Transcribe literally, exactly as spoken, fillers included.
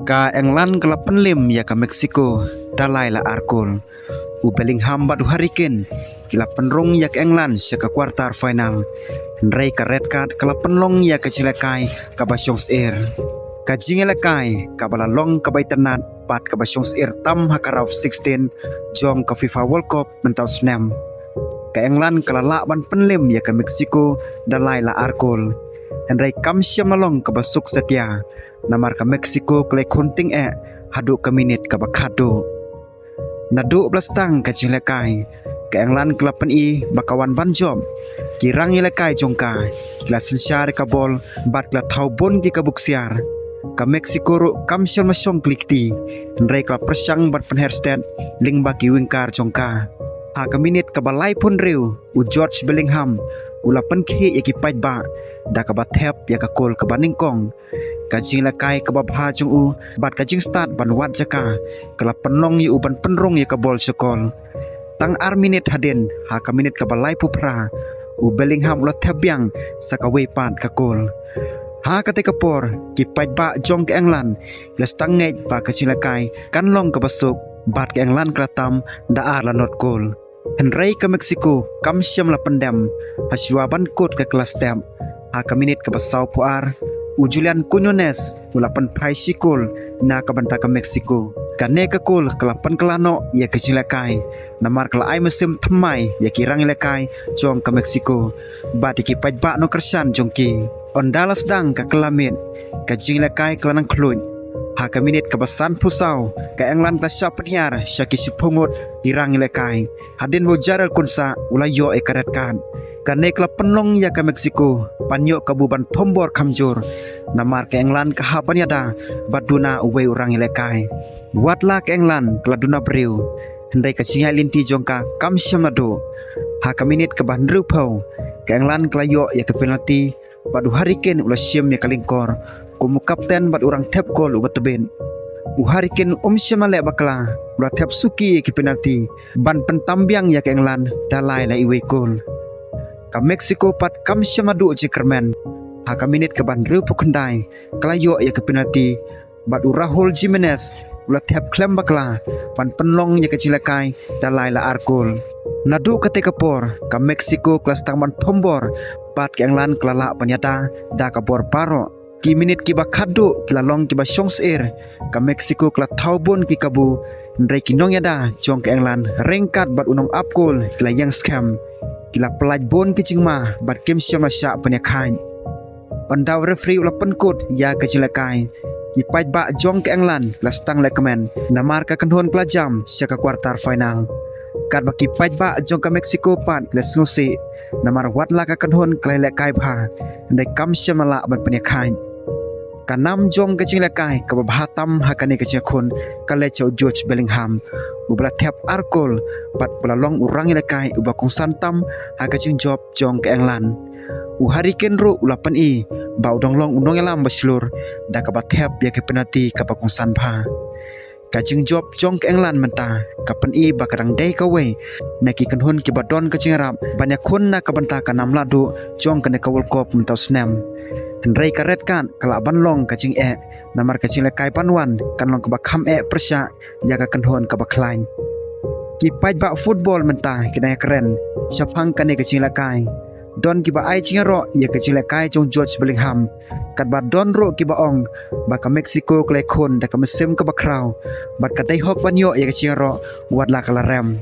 Ka England ka la pynlem ïa ka Mexico da lai la ar kol. U Bellingham bad u Harry Kane ki la pynrung ïa ka England sha ka quarter final. Hynrei ka red card ka la pynlong ïa ka jingïalehkai kaba shong syier. Ka jingïalehkai kaba la long kaba itynnad bad kaba shong syier tam ha ka round sixteen jong ka FIFA World Cup mynta u snem. Ka England ka la lah ban pynlem ïa ka Mexico da lai la ar kol. Hynrei kam shym la long kaba suk satia. Namar ka Mexico ka la ïakhun tyngeh haduh ka minit kaba khatduh. Naduh ba la sdang ka jingïalehkai, ka England ka la pyni ba ka wan ban jop. Ki rangïalehkai jong ka ki la synshar ïa ka bol bad ki la thaw bun ki kabu ksiar. Ka Mexico ruh kam shym la shong kli kti, hynrei ka la pyrshang ban pynher stet lyngba ki wingker jong ka. Ha ka minit kaba laiphew hynriew, u Jude Bellingham u la pynkhih ïa ki paidbah da kaba thep ïa ka kol kaba nyngkong. Ka jingïalehkai kaba bha jong u bad ka jingstad ban wad jaka ka la pynlong ïa u ban pynrung ïa ka bol sha kol. Tang ar minit hadien, ha ka minit kaba laiphew phra, u Bellingham u la thep biang sa kawei pat ka kol. Ha katei ka por, ki paidbah jong ka England ki la sdang ngeit ba ka jingïalehkai kan long kaba suk bad ka England ka la tam da ar la nod kol. Hynrei ka Mexico kam shym la pyndem. Ha shuwa ban kut ka klas step, ha ka minit kaba sawphew ar, u Julian Quiñones u la pynphai shi kol na ka bynta ka Mexico. Kane ka kol ka la pynkylla noh ïa ka jingïalehkai, namar ka la ai mynsiem thymmai ïa ki rangïalehkai jong ka Mexico bad ïa ki paidbah nongkyrshan jong ki. Ynda la sdang ka kylla miet, ka jingïalehkai ka la nang khluit. Ha ka minit kaba sanphew saw, ka England ka la shah pynhiar sha ki shiphew ngut ki rangïalehkai. Hadien ba u Jarell Konsa u la ïoh ïa ka red card, kane ka la pynlong ïa ka Mexico ban ïoh kabu ban thombor kham jur. Namar ka England ka hap ban ïada bad duna uwei u rangïalehkai. Wat la ka England ka la duna briew, hynrei ka jingïaid lynti jong ka kam shym la duh. Ha ka minit kaba hynriewphew, ka England ka la ïoh ïa ka penalti bad u Harry Kane u la shim ïa ka lyngkor kum u kapten bad u rangthep kol uba tbit. U Harry Kane um shym la leh bakla, u la thep suki ïa ki penalti ban pyntam biang ïa ka England da lai la iwei kol. Ka Mexico pat kam shym la duh jingkyrmen. Ha ka minit kaba hynriewphew khyndai, ka la ïoh ïa ka penalti bad u Raul Jimenez u la thep khlem bakla ban pynlong ïa ka jingïalehkai da lai la ar kol. Naduh katei ka por, ka Mexico ka la sdang ban thombor bad ka England ka la lah ban ïada da ka bor baroh. Ki minit kiba khatduh ki la long kiba shong syier. Ka Mexico ka la thaw bun ki kabu, hynrei ki nongïada jong ka England ryngkat bad u nongap kol ki la ïeng skhem. Ki la pyllait bun ki jingma bad kim shym la shah pynïakhaid. Ynda u referee u la pynkut ïa ka jingïalehkai, ki paidbah jong ka England ki la sdang lehkmen namar ka kynhun ka la jam sha ka quarter final. Katba ki paidbah jong ka Mexico pat ki la sngewsih namar wat la ka kynhun ka la ïalehkai bha, hynrei kam shym la lah ban pynïakhaid. Ka nam jong ka jingïalehkai kaba bha tam ha kane ka jingïakhun ka leit sha u Jude Bellingham, uba la thep ar kol bad uba la long u rangïalehkai uba kongsan tam ha ka jingjop jong ka England. U Harry Kane ruh u la pyni ba u dang long u nongïalam ba shlur da kaba thep ïa ka penalti kaba kongsan bha. Ka jingjop jong ka England mynta ka pyni ba ka dang dei kawei na ki kynhun kiba don ka jingïarap ban ïakhun na ka bynta ka nam lahduh jong kane ka World Cup mynta u snem. Hynrei ka red card ka lah ban long ka jingeh, namar ka jingïalehkai ban wan kan long kaba kham eh pyrshah ïa ka kynhun kaba khlaiñ. Ki paidbah football mynta ki dang ïakren shaphang kane ka jingïalehkai. Don kiba ai jingïaroh ïa ka jingïalehkai jong Jude Bellingham, katba don ruh kiba ong ba ka Mexico ka la ïakhun da ka mynsiem kaba khraw bad ka dei hok ban ïoh ïa ka jingïaroh wat la ka la rem.